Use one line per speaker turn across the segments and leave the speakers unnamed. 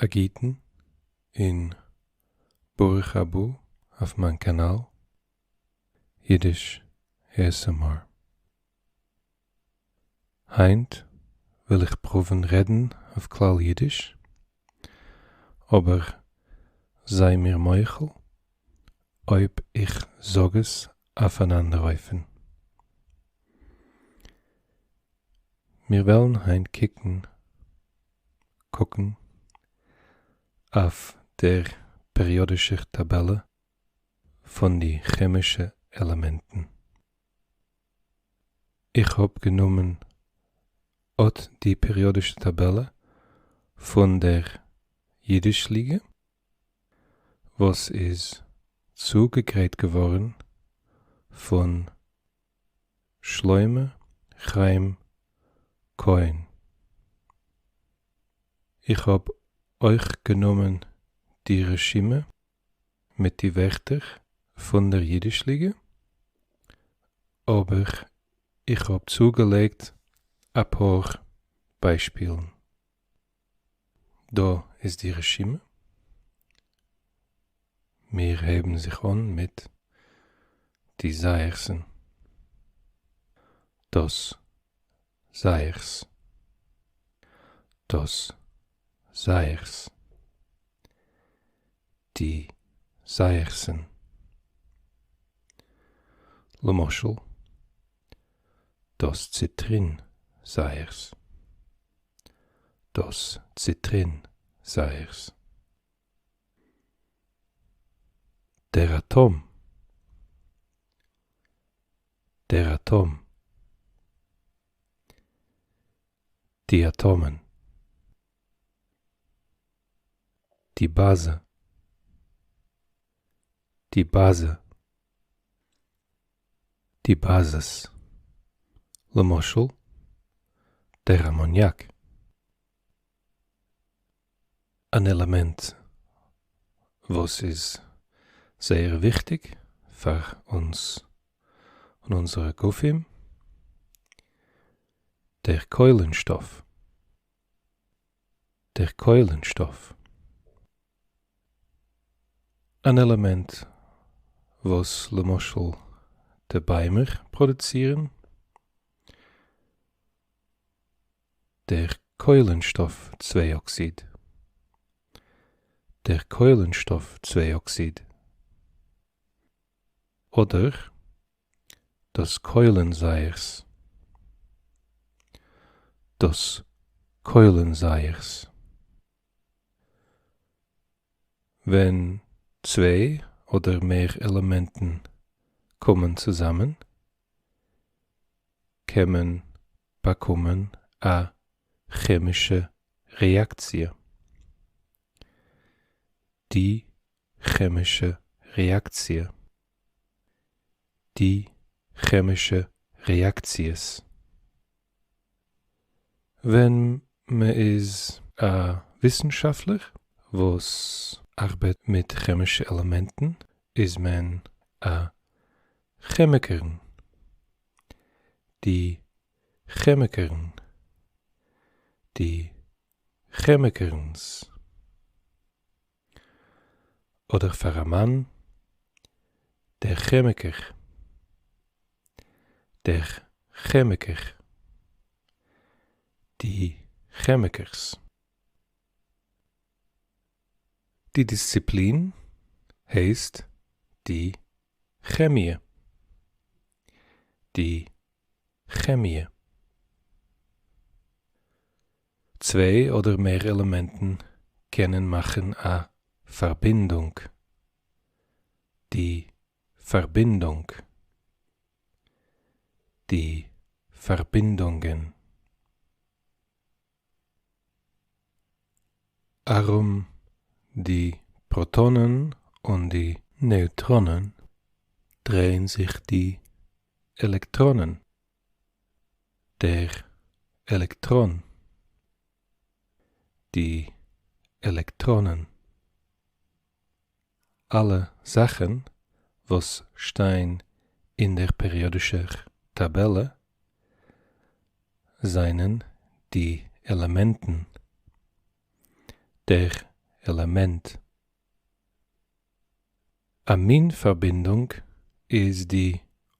א גוטן און ברוך הבא אויף מיין קאנאל אידיש ASMR. היינט וויל איך פרואוון רעדן אויף כלל אידיש, אבער זיי מיר מוחל אויב איך זאג עס אויף אן אנדער אופן. מיר וועלן היינט קוקן, קוקן, אויף דער פעריאדישער טאבעלע פון די כעמישע עלעמענטן. איך האב גענומען אט די פעריאדישע טאבעלע פון דער אידיש-ליגע, וואס איז צוגעגרייט געווארן פון שלמה חיים כהן. איך האב אויך גענומען די רשימה מיט די ווערטער פון דער אידיש-ליגע, אבער איך האב צוגעלייגט אפאר ביישפילן. דא איז די רשימה. מיר הייבן זיך אן מיט די זייערסן. דאס זייערס. דאס זייערס. די זייערסן. למשל, דאס ציטרין זייערס. דאס ציטרין זייערס. דער אטאם. דער אטאם. די אטאמען. די באזע. די באזע. די באזעס. למשל, דער אמאניאק. אן עלעמענט וואס איז זייער וויכטיג פאר אונז און אונזערע גופים, דער קוילנשטאף. דער קוילנשטאף. אן עלעמענט וואס למשל די ביימער פראדוצירן, דער קוילנשטאף צוויי אקסיד. דער קוילנשטאף צוויי אקסיד. אדער דאס קוילנזייערס. דאס קוילנזייערס. ווען צוויי אדער מער עלעמענטן קומען צוזאמען, קען מען באקומען א כעמישע רעאקציע. די כעמישע רעאקציע. די כעמישע רעאקציעס. ווען מען איז א וויסנשאפטלער וואס ארבעט מיט כעמישע עלעמענטן איז מען א כעמיקערין. די כעמיקערין. די כעמיקערינס. אדער פאר א מאן, דער כעמיקער. דער כעמיקער. די כעמיקערס. די דיסציפלין הייסט די כעמיע. די כעמיע. צוויי אדער מער עלעמענטן קענען מאכן א פארבינדונג. די פארבינדונג. די פארבינדונגען. ארום די פראטאנען און די נייטראנען דרייען זיך די עלעקטראנען. דער עלעקטראן. די עלעקטראנען. אלע זאכן וואס שטיין אין דער פעריאדישער טאבעלע זענען די עלעמענטן. דער עלעמענט. אַ מין פֿאַרבינדונג איז די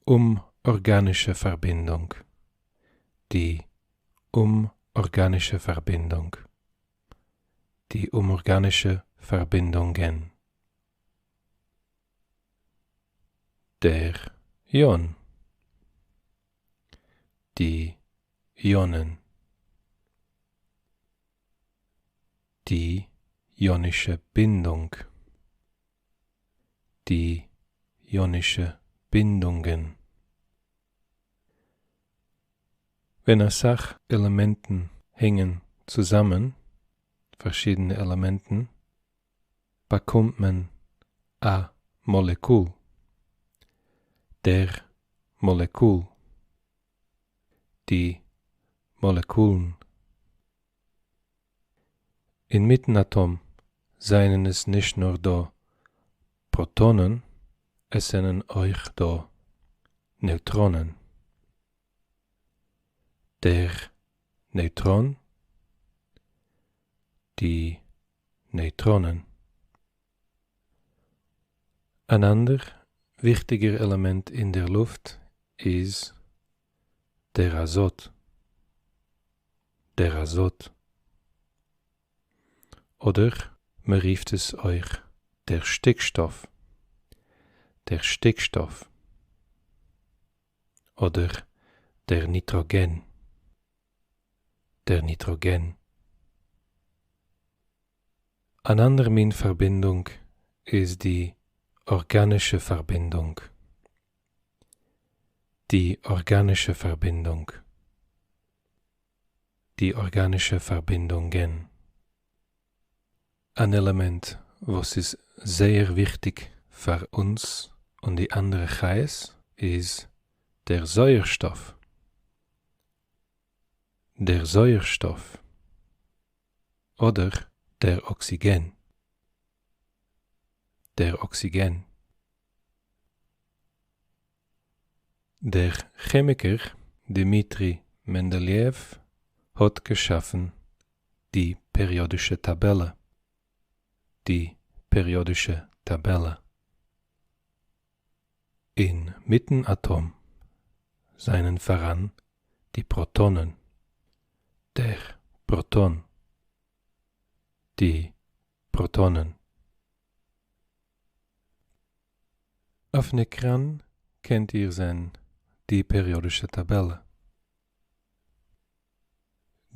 אומאָרגאַנישע פֿאַרבינדונג. די אומאָרגאַנישע פֿאַרבינדונג. די אומאָרגאַנישע פֿאַרבינדונגען. דער יאָן. די יאָנען. די יאָנישע בינדונג. די יאָנישע בינדונגען. ווען אַ סך עלעמענטן הענגען צוזאַמען, פֿאַרשיידענע עלעמענטן, באַקומט מען אַ מאָלעקול. דער מאָלעקול. די מאָלעקולן. אין מיטן אַטאָם זײַנען עס נישט נאָר דאָ פּראָטאָנען, עס זענען אויך דאָ נייטראָנען. דער נייטראָן, די נייטראָנען. אַן אַנדער וויכטיקער עלעמענט אין דער לופֿט איז דער אַזאָט. דער אַזאָט. אָדער מע רופֿט עס אויך דער שטיקשטאָף. דער שטיקשטאָף. אָדער דער ניטראָגען. דער ניטראָגען. אַן אַנדער מין פֿאַרבינדונג איז די אָרגאַנישע פֿאַרבינדונג. די אָרגאַנישע פֿאַרבינדונג. די אָרגאַנישע פֿאַרבינדונגען. אַן עלעמענט, וואָס איז זייער וויכטיק פֿאַר אונדז און די אַנדערע חיות, איז דער זויערשטאָף. דער זויערשטאָף. אָדער דער אָקסיגען. דער אָקסיגען. דער כעמיקער דימיטרי מענדעלעיעוו האָט געשאַפֿן די פּעריאָדישע טאַבעלע. די פּעריאָדישע טאַבעלע. אין מיטן אַטאָם זײַנען פֿאַראַן די פּראָטאָנען. דער פּראָטאָן. די פּראָטאָנען. אויפֿן עקראַן קענט איר זען די פּעריאָדישע טאַבעלע.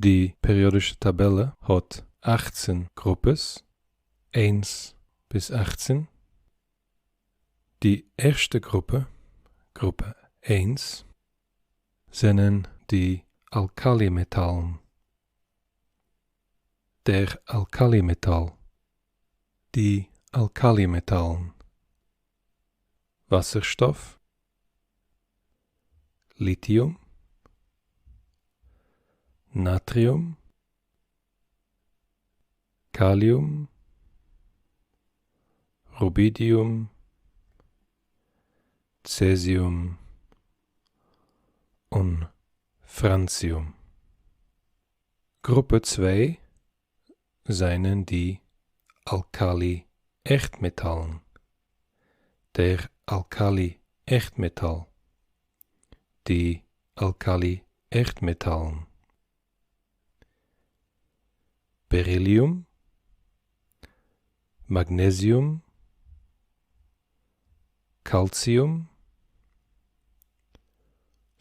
די פּעריאָדישע טאַבעלע האָט 18 גרופּעס, 1 ביז 18. די ערשטע גרופּע, גרופּע 1, זענען די אַלקאַלימעטאַלן. דער אַלקאַלימעטאַל. די אַלקאַלימעטאַלן. וואַסערשטאָף, ליטיום, נאַטריום, קאַליום, רובידיום, צעזיום און פֿראַנציום. גרופּע 2 זײַנען די אַלקאַלי-ערדמעטאַלן. דער אַלקאַלי-ערדמעטאַל. די אַלקאַלי-ערדמעטאַלן. בעריליום, מאַגנעזיום, קאַלציום,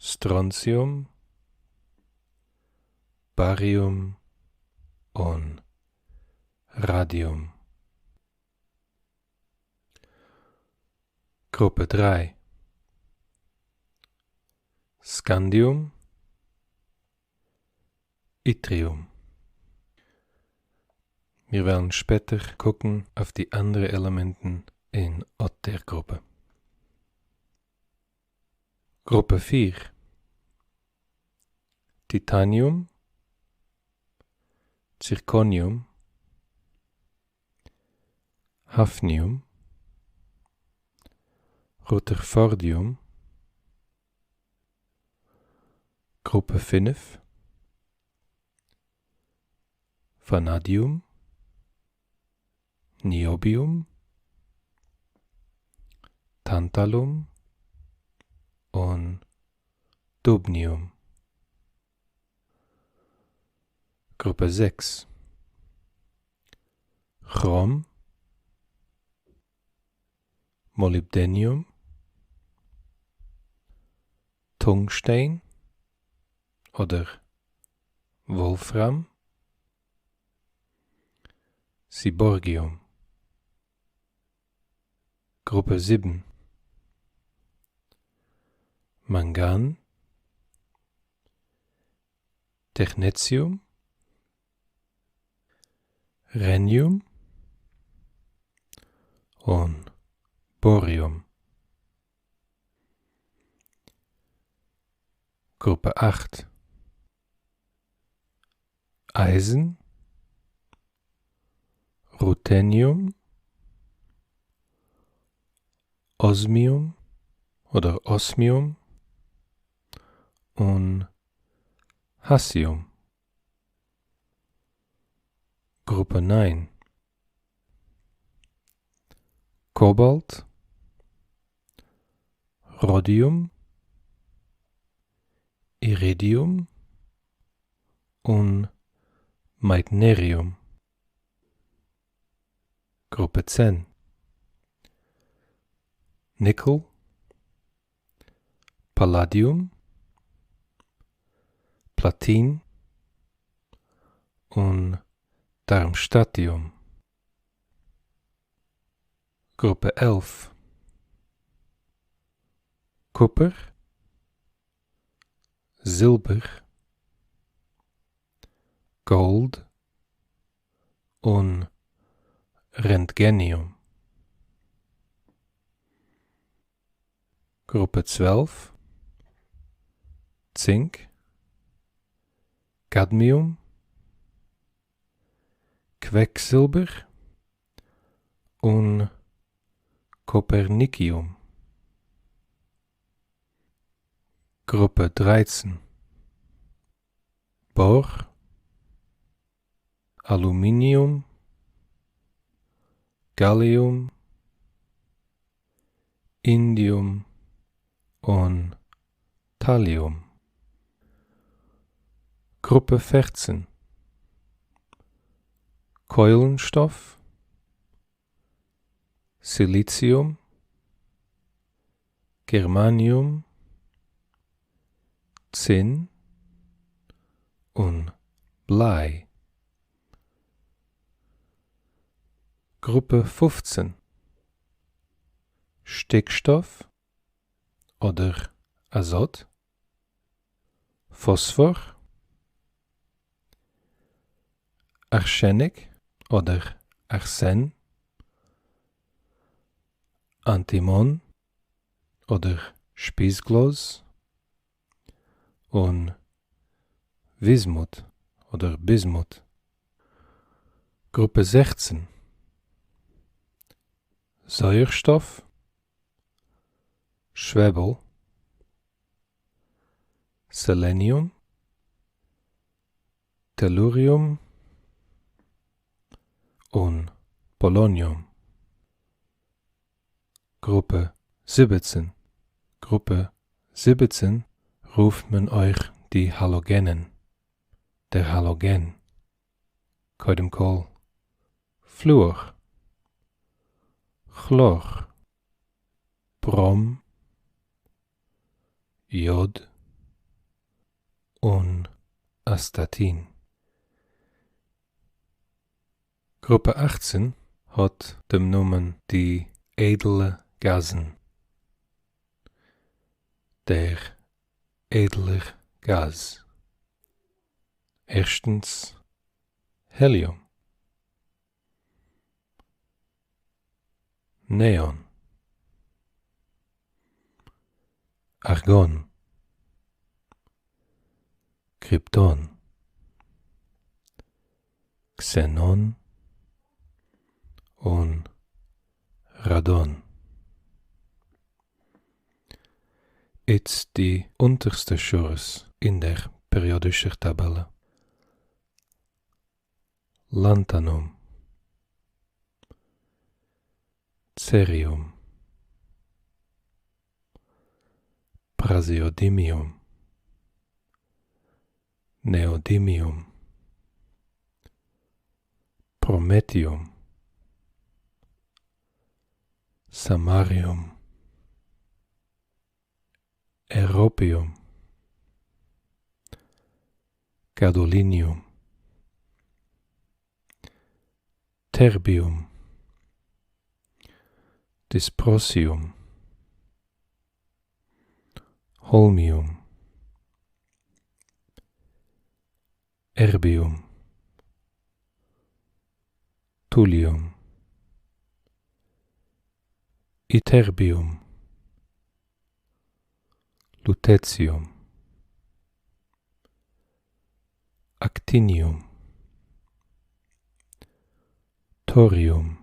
סטראָנציום, באַריום און ראַדיום. גרופּע 3. סקאַנדיום, איטריום. מיר וועלן שפּעטער קוקן אויף די אַנדערע עלעמענטן אין אָט דער גרופּע. גרופּע 4. טיטאַניום, צירקאָניום, האַפֿניום, רוטערפֿאָרדיום. גרופּע 5. וואַנאַדיום, Niobium, Tantalum און Dubnium. גרופע 6, כראם, מאליבדעניום, טונגסטען אדער וואלפראם, סיבארגיום. גרופע 7, מאנגאן, טעכנעציום, רעניום און באריום. גרופע 8, אייזן, רוטעניום, אזמיום אדער אסמיום און האסיום. גרופע 9, קאבאלט, ראדיום, אירידיום און מייטנעריום. גרופע 10, ניקל, פאלאדיום, פלאטין און דארמשטאטיום. גרופע 11, קופער, זילבער, גאלד און רענטגעניום. גרופע 12, צינק, קאדמיום, קוועקזילבער און קופערניקיום. גרופע 13, באר, אלומיניום, גאליום, אינדיום און טאליום. גרופע 14, קוילנשטאף, סיליציום, גערמאניום, צין און בליי. גרופע 15, שטיקשטאף אדער אזאט, פאספאר, ארשעניק אדער ארסען, אנטימאן אדער שפיזגלאז, און וויזמוט אדער ביזמוט. גרופע 16, זויערשטאף, שוועבל, סעלעניום, טעלוריום און פאלאניום. גרופע 17. גרופע 17 רופט מען אויך די האלאגענען, דער האלאגען. קודם כל, פלואר, כלאר, בראם, יאד און אסטאטין. גרופע 18 האט דעם נאמען די איידעלע גאזן. דער איידעלער גאז. ערשטנס, העליום. נעאן. ארגאן. קריפטאן. קסענאן און ראדאן. איצט די אונטערשטע שורות אין דער פעריאדישער טאבעלע. לאנטאנום. Cerium, Praseodymium, Neodymium, Promethium, Samarium, Europium, Gadolinium, Terbium, Dysprosium, Holmium, Erbium, Thulium, Ytterbium, Lutetium, Actinium, Thorium,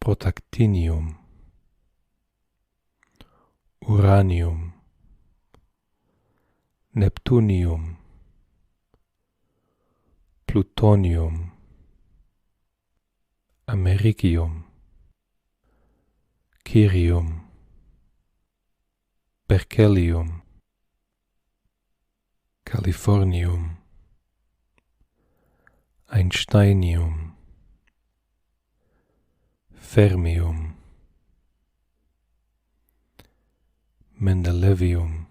Protactinium, Uranium, Neptunium, Plutonium, Americium, Cerium, Berkelium, Californium, Einsteinium, Fermium, Mendelevium,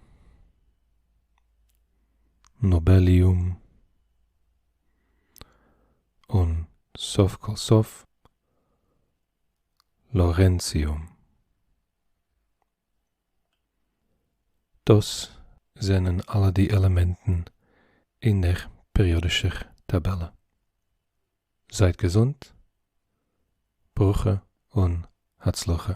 Nobelium און סוף כל סוף Lawrencium. דאס זענען אלע די עלעמענטן אין דער פעריאדישער טאבעלע. זייט געזונט, ברכה און הצלחה.